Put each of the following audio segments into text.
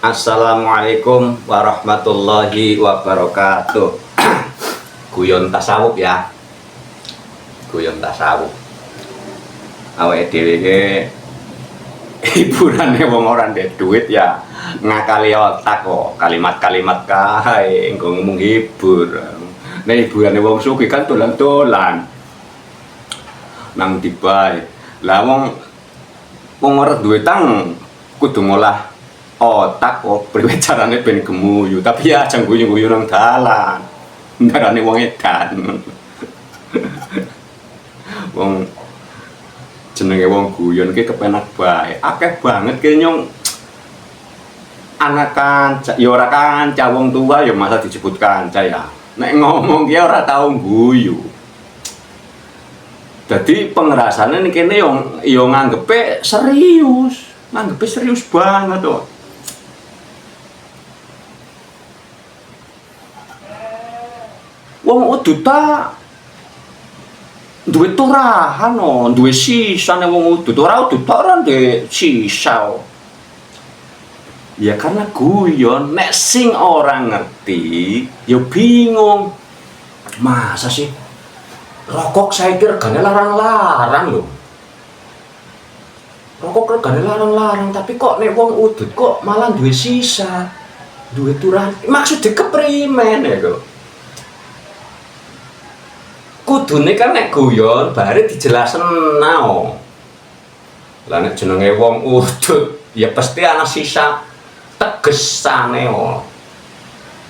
Assalamualaikum warahmatullahi wabarakatuh. Guyon tasawuf ya. Guyon tasawuf. Awake dhewe iki hiburane wong ora ndek duit ya ngakali otak kok, kalimat-kalimat kae nggo ngomong hibur. Nek hiburane wong sugih kan dolan-dolan nang Dubai. Lah wong wong ora duwe tang kudu ngolah otak kok priwe carane ben gemuyu, tapi ya aja guyu-guyu nang dalan. Ndarane wong edan. Wong jenenge wong guyon ki kepenak bae. Akeh banget ki nyong anak kanca, ya ora kanca wong tua ya masa disebut kanca ya. Nek ngomong ki ora tau guyu. Dadi pengerasane ning kene yo yo nganggepe serius, nganggepe serius banget kok. Wong udut ta duwe turahan no, duwe sisa nek wong udut, ora udut ta ora duwe sisa. Ya karena guyon, nek sing ora ngerti ya bingung. Masa sih rokok saiki regane larang-larang lho. Rokok regane larang-larang, tapi kok nek wong udut kok malah duwe sisa, duwe turahan. Maksudnya keprimen ya kok. Kudune kan nek guyon bare dijelasno. Lah nek jenenge wong udut ya pasti ana sisa tegesane.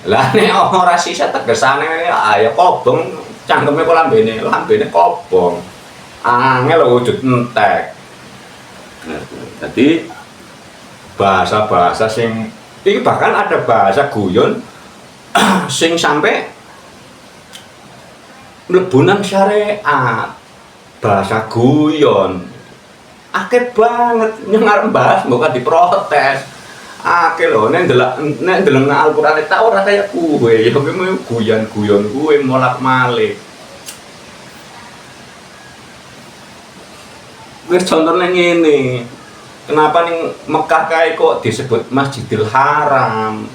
Lah nek ora sisa tegesane ya kobong, cangkeme kok lambene, lambene kobong. Angel wujud entek. Jadi bahasa-bahasa sing iki bahkan ada bahasa guyon sing sampai mlebu nang syariat. Bahasa guyon akeh banget nyong arep bahas mbok kan diprotes. Akeh lho nek ndelok nek ndeleng Al-Qur'an ta ora kaya kuwe, ya kuwi guyon-guyon kuwe molak-malik. Wis contone ngene. Kenapa ning Mekah kae kok disebut Masjidil Haram?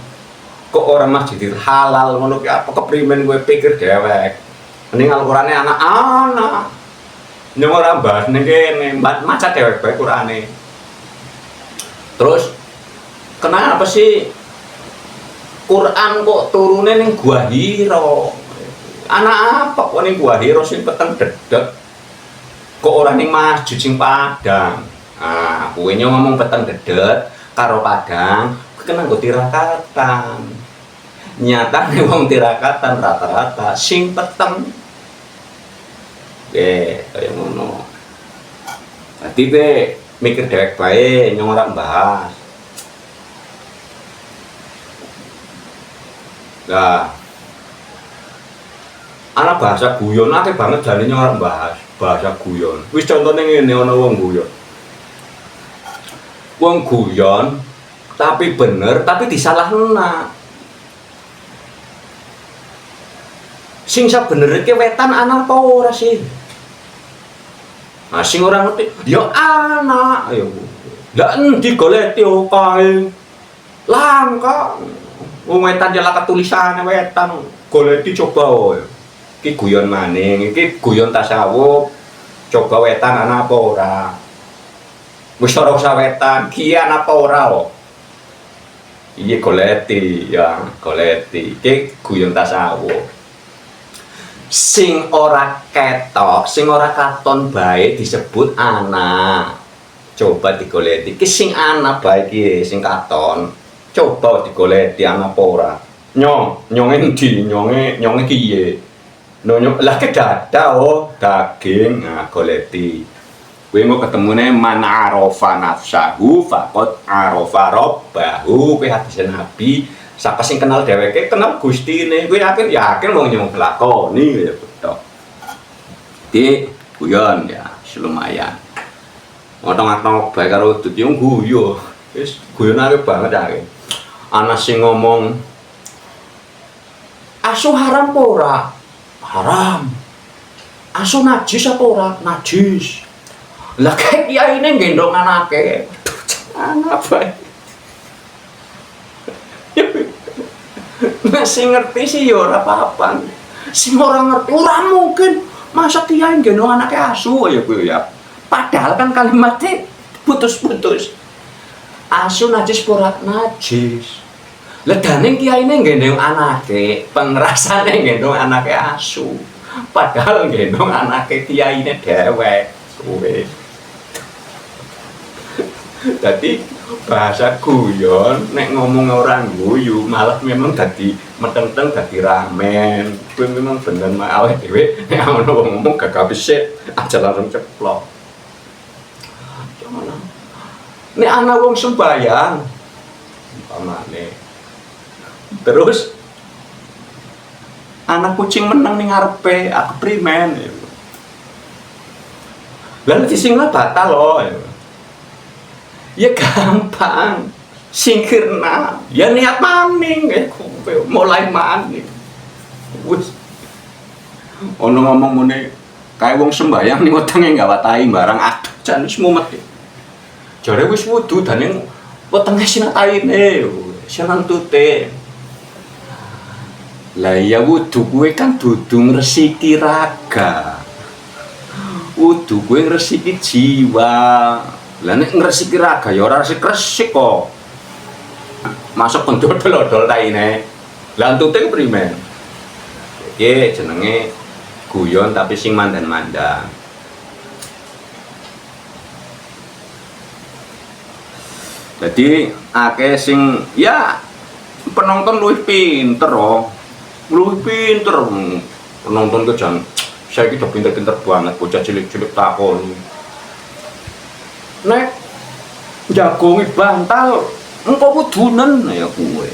Kok ora Masjidil Halal ngono ki apa keprimen kowe pikir dewek. Ning Al-Qur'ane anak-anak. Nyong ora bahas ning kene, maca dewek bae Qur'ane. Terus kenapa sih Quran kok turune ning Gua Hira? Anak apa kok ning Gua Hira sing peteng dedek? Kok ora ning masjid sing padang? Ah, kowe nyong ngomong peteng dedet karo padang, kuwi kena nggo tirakatan. Nyatane wong tirakatan rata-rata sing peteng. Kaya ngono. Dadi kowe mikir dewek bae, nyong ora mbahas. Lah, ana bahasa guyon akeh banget jane nyong ora mbahas bahasa guyon. Wis contone ngene ana wong guyon. Wong guyon tapi bener tapi disalahna. Sing sabenere ki wetan ana apa ora sih? Nah, sing ora ngerti ya ana ya. Lah endi goleti kae? Langka. Wong wetan ya laka tulisane wetan. Goleti coba wae. Iki guyon maning, iki guyon tasawuf. Coba wetan ana apa ora? Wis ora usah wetan, ki ana apa ora kok. Iki goleti ya, goleti. Iki guyon tasawuf. Sing ora ketok, sing ora katon bae disebut ana. Coba digoleti. Ki sing ana bae ki sing katon. Coba digoleti ana apa ora? Nyong, nyonge endi? Nyonge, nyonge kiye? Nyong, lah ke dada oh, daging. Nah, goleti. Kowe engko ketemune man arafa nafsahu faqad arafa rabbahu. Kowe hadis Nabi, sapa sing kenal dheweke kenal Gustine. Kowe yakin yakin wong nyong lakoni ya betok. Di guyon ya, lumayan. Ngotong-ngotong bae karo udut yo guyu. Wis guyonane banget akeh. Ana sing ngomong asu haram apa ora? Haram. Asu najis apa ora? Najis. Lah kayak kiai ini gendong anake. Aduh, apa? Nek sing ngerti sih ya ora apa-apa. Sing ora ngerti ora mungkin. Masa kiai nggendong anake asu ya kuwi ya. Padahal kan kalimatnya putus-putus. Asu najis ora najis. Ledane kiyaine nggendong anake, pengrasane nggendong anake asu. Padahal nggendong anake kiyaine dhewek kuwi. Dadi bahasa guyon nek ngomong orang guyu malah memang dadi metenteng dadi ramen. Kuwi memang bener mak awake dhewe nek ana wong ngomong gagap sik aja langsung ceplok. Ngono. Nek ana wong sembayang umpamane terus anak kucing menang ning ngarepe aku primen. Lalu disinglah batal loh. Ya gampang, singkirna, ya niat maning, ya mulai maning. Wis, ono ngomong mune, kayak wong sembayang ning wetenge gawa tai barang aduh jan wis mumet. Jare wis wudu dane wetenge sinataine, sinantute. Lah ya wudu kuwi kan dudu ngresiki raga. Wudu kuwi ngresiki jiwa. Lah nek ngresiki raga ya ora resik-resik kok. Masuk pendodol-dodol taine. Lah entute ku primen? Iki jenenge guyon tapi sing mandan-mandan. Jadi akeh sing ya penonton luwih pinter oh. Luwih pinter penonton ke jan saiki udah pinter-pinter banget bocah cilik-cilik takon. Nek jagongi bantal engko wudunen ya kuwe.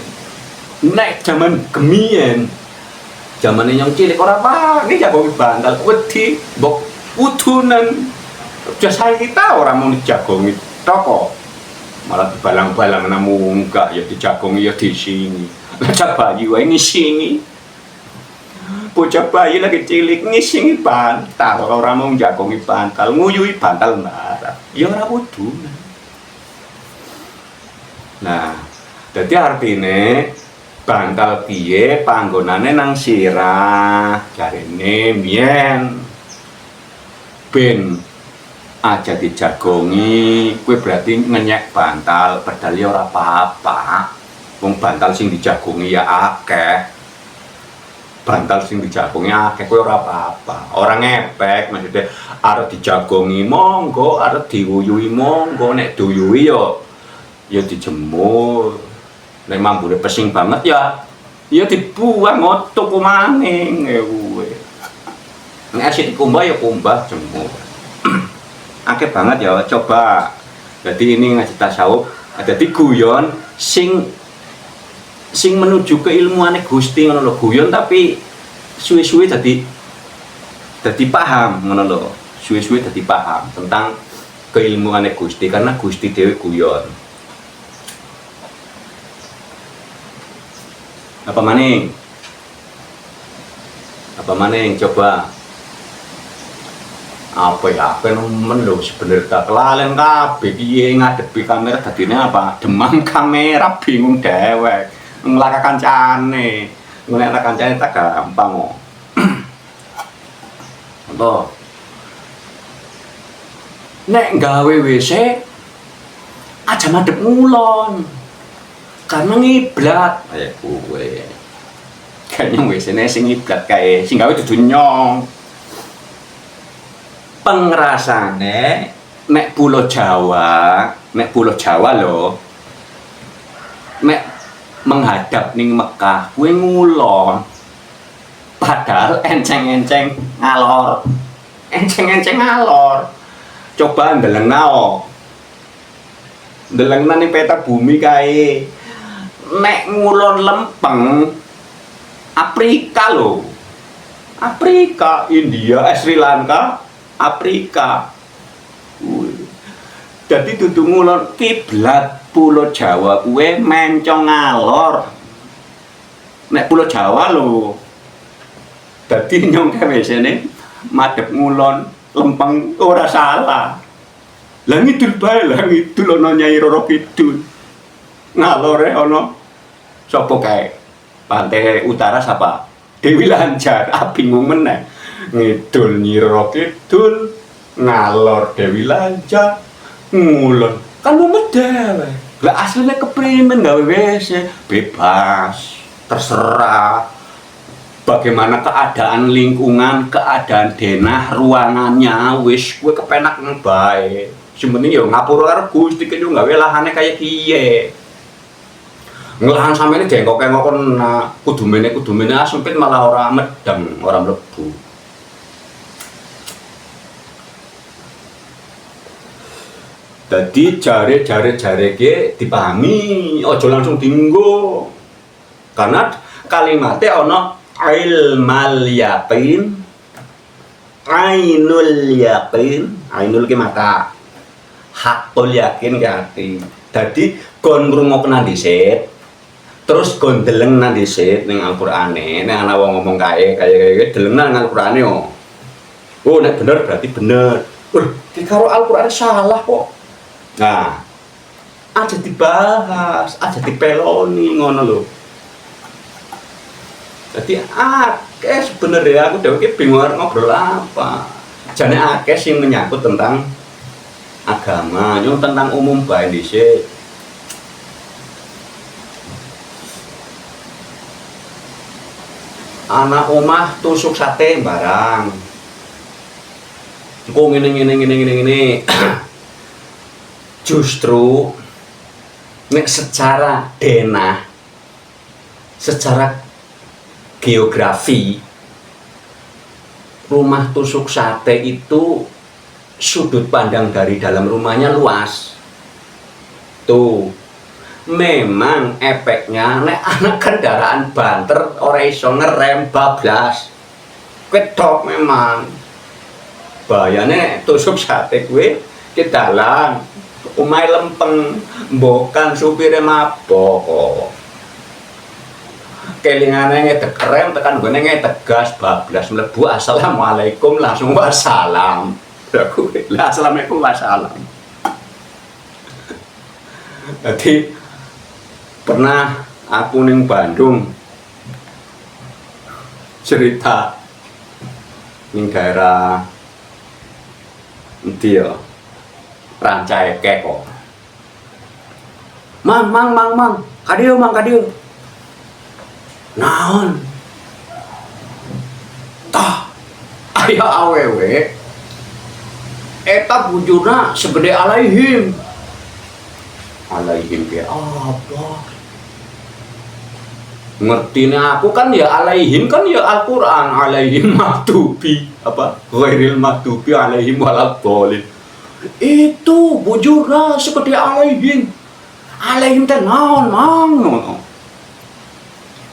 Nek jaman gemien jamane yang cilik ora wani jagongi bantal wedi mbok wudunen. Jasa kita ora mau dijagongi toko. Malah dibalang-balang namu enggak ya dijagongi ya disingi. Lah cah bayi wae ngisingi. Bocah bayi lagi cilik ngisingi bantal, ora mau jagongi bantal, nguyuhi bantal barang. Ya ora wudunan. Nah, dadi artine bantal piye panggonane nang sirah, jarene mbiyen. Ben aja dijagongi, kuwi berarti ngenyek bantal, padahal ya ora apa-apa. Wong bantal sing dijagongi ya akeh. Bantal sing dijagongi akeh kuwi ora apa-apa. Ora ngepek maksudnya arep dijagongi monggo, arep diuyuhi monggo, nek diuyuhi ya ya dijemur. Nek mambune pesing banget ya ya dibuang tuku maning ya kuwi. Nek esih dikumbah ya kumbah jemur. Akeh banget ya coba. Jadi ini ngaji tasawuf, jadi guyon sing menuju keilmuane Gusti ngono lho, guyon tapi suwe-suwe dadi paham ngono lho. Suwe-suwe dadi paham tentang keilmuane Gusti karena Gusti dhewe guyon. Apa maning? Apa maning coba? Apa ya, apa nemen lho sebenernya tak kelalen kabeh piye ngadepi kamera dadine apa? Demam kamera bingung dewek. Nglaka kancane. Nglaka kancane tak gampang kok. Apa? Nek gawe WC aja madhep ngulon. Karena ngiblat. Kaya kuwe. Kayaknya WC-ne sing ngiblat kae, sing gawe dudu nyong. Pengrasane nek Pulau Jawa, nek Pulau Jawa lho. Nek menghadap ning Mekah kuwi ngulon. Padahal enceng-enceng ngalor. Enceng-enceng ngalor. Coba ndelengna. Ndelengna ning peta bumi kae. Nek ngulon lempeng Afrika lho. Afrika, India, Sri Lanka, Afrika. Jadi dudu ngulon kiblat Pulau Jawa kuwe mencong ngalor. Nek Pulau Jawa lho. Dadi nyong WC-ne madhep ngulon lempeng ora salah. Lah ngidul bae, lah ngidul ana Nyai Roro Kidul. Ngalore ana sapa kae? Pantai utara siapa? Dewi Lanjar. Ah, bingung meneh. Ngidul Nyi Roro Kidul, ngalor Dewi Lanjar, ngulon. Kan mumet dhewe. Lah asline keprimen gawe WC? Bebas, terserah. Bagaimana keadaan lingkungan, keadaan denah, ruangannya, wis kowe kepenak bae. Sing penting ya ngapura karo Gusti, ki yo gawe lahane kaya kiye. Ngelahan sampeyan dengkok-engkok kena, kudu mene sempit malah ora medeng, ora mlebu. Dadi jare-jare-jare ki dipahami, aja langsung dinggo. Karena kalimatnya ana ilmal yaqin, ainul yaqin, ainul ki mata, hakul yakin ki ati. Dadi kon ngrungokna dhisik, terus kon deleng nang dhisik ning Al-Qur'ane, nek ana wong ngomong kae kaya deleng nang Al-Qur'ane oh. Oh, nek bener berarti bener. Ki karo Al-Qur'ane salah kok. Nah, aja dibahas, aja dipeloni ngono lho. Jadi akeh sebenarnya aku dhewe ki bingung arep ngobrol apa. Jane akeh sing menyangkut tentang agama, nyung tentang umum bae dhisik. Anak omah tusuk sate barang. Engko ngene ngene ngene ngene ngene. Justru nek secara denah, secara geografi, rumah tusuk sate itu sudut pandang dari dalam rumahnya luas. Tuh, memang efeknya nek anak kendaraan banter ora iso ngerem bablas. Ketok memang. Bahayane tusuk sate kuwi ke dalan omahe lempeng, mbokan supire mabok kok. Kelingane ngedek rem tekan nggone ngedek gas bablas mlebu assalamualaikum langsung wassalam. Lah kuwi, lah assalamualaikum wassalam. Jadi pernah aku ning Bandung cerita ning daerah endi ya? Rancaekek kok. Mang, mang, mang, mang, kadieu mang, kadieu. Naon? Tah, aya awewe eta bujurna segede alaihim. Alaihim ke apa? Ngertine aku kan ya alaihim kan ya Al-Qur'an, alaihim maktubi apa ghairil maktubi alaihim waladdallin. Itu bujurna segede alaihim. Alaihim teh naon mang?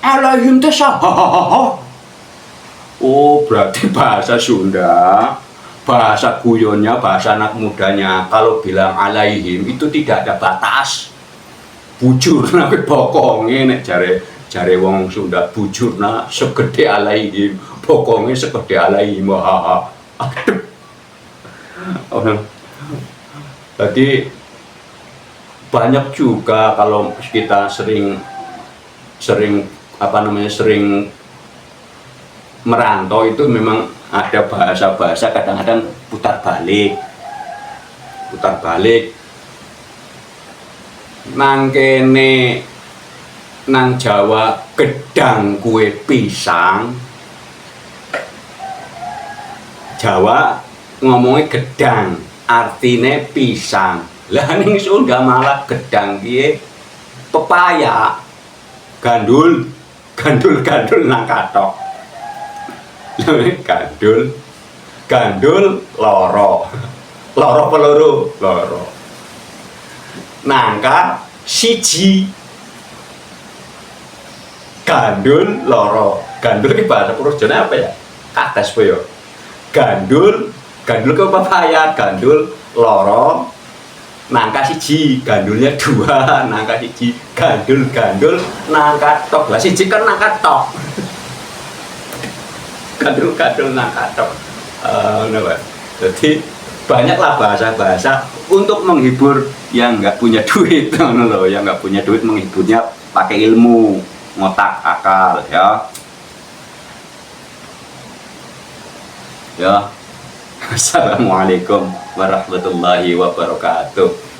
Alaihim teh saha? Oh, berarti bahasa Sunda, bahasa guyonnya, bahasa anak mudanya, kalau bilang alaihim itu tidak ada batas. Bujurna kuwi bokonge nek jare wong Sunda bujurna segede alaihim, bokonge segede alaihim. Hahaha. Aduh. Jadi banyak juga kalau kita sering sering merantau itu memang ada bahasa-bahasa kadang-kadang putar balik. Putar balik. Nang kene nang Jawa gedang kue pisang. Jawa ngomongnya gedang, artine pisang. Lah ning Sunda malah gedang kiye pepaya. Gandul, gandul-gandul nang kathok. Gandul, gandul loro. Loro apa loro? Loro. Nangka siji. Gandul loro. Gandul ki bahasa Purwojone apa ya? Kates po ya. Gandul, gandul ke pepaya, gandul loro. Nangka siji, gandulnya dua, nangka siji, gandul, gandul, nangka tok. Lah siji kan nangka tok. Gandul, gandul, nangka tok. Ngono, Pak. Jadi banyaklah bahasa-bahasa untuk menghibur yang nggak punya duit, ngono loh, yang nggak punya duit menghiburnya pakai ilmu. Ngotak akal ya. Ya. Assalamualaikum warahmatullahi wabarakatuh.